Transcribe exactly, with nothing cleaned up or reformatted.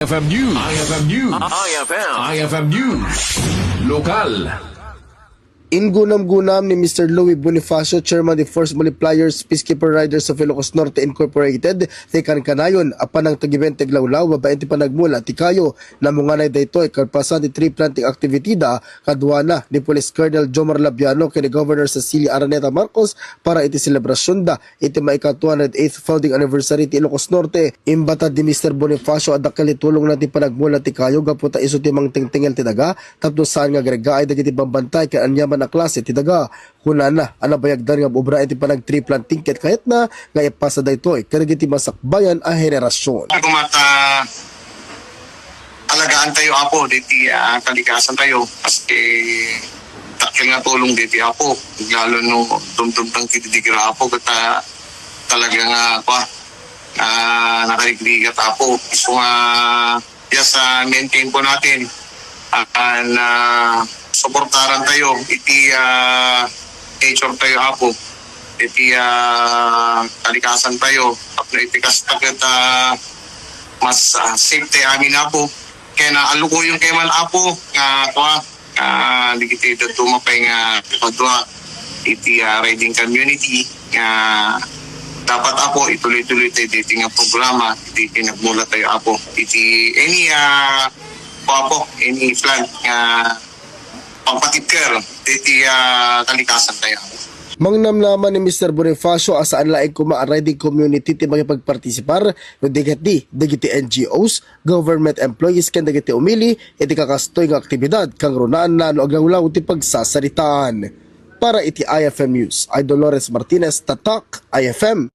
I F M News. I F M News. I F M. I F M News. Lokal. Ingunam-gunam ni Mister Louie Bonifacio, Chairman of Force Multipliers Peacekeeper Riders of Ilocos Norte Incorporated, ti kankanayon a panangtagiwen ti aglawlaw babaen ti panagmula ti kayo. Namunganay daytoy kalpasan ti tree planting activity da kaduana ni Police Colonel Jomar Labiano ken ni Governor Cecilia Araneta Marcos para iti selebrasyonda iti maika two hundred eighth founding anniversary ti Ilocos Norte. Imbatad ni Mister Bonifacio a dakkel ti tulongna ti panagmula ti kayo gapu ta isu ti mangtengtengel ti daga tapno saan nga agreggaay dagiti bambantay ken aniaman a klase ti daga. Kunana a nabayagdan nga obraen ti panag-tree planting ket kayatna nga ipasa daytoy kadagiti masakbayan a henerasyon. Kumata alagaan tayo, Apo, diti, ah, kalikasan tayo. Maski dakkel nga tulong diti, Apo. Lalo no dumdumtang ti didigra, Apo, ket, ah, talaga nga, kwa, ah, nakarigrigat, Apo. Isu nga, yes, ah, maintain po natin. Ah, na suportaran tayo iti, ah, nature tayo, Apo. Iti, ah, kalikasan tayo. Tapno iti kasta ket, ah, mas, ah, safe ti amin, Apo. Ken, ah, alukoyon kayo man, Apo, nga, kwa, ah, dagiti dadduma pay nga kadua iti, ah, riding community nga dapat, Apo, ituloy-tuloy tayo diti nga programa, iti pinagmula tayo, Apo. Iti any, ah, Apo, any plan nga pagpatibker diti, ah, kalikasan tayo. Mangnamnama ni Mister Bonifacio a saan laeng koma a riding community ti makipagpartisipar, no di ket di, dagiti N G Os, government employees ken dagiti umili iti kakastoy nga aktibidad, kangrunaanna no aglawlaw ti pagsasaritaan. Para iti I F M News, I Dolores Martinez, Tatak, I F M.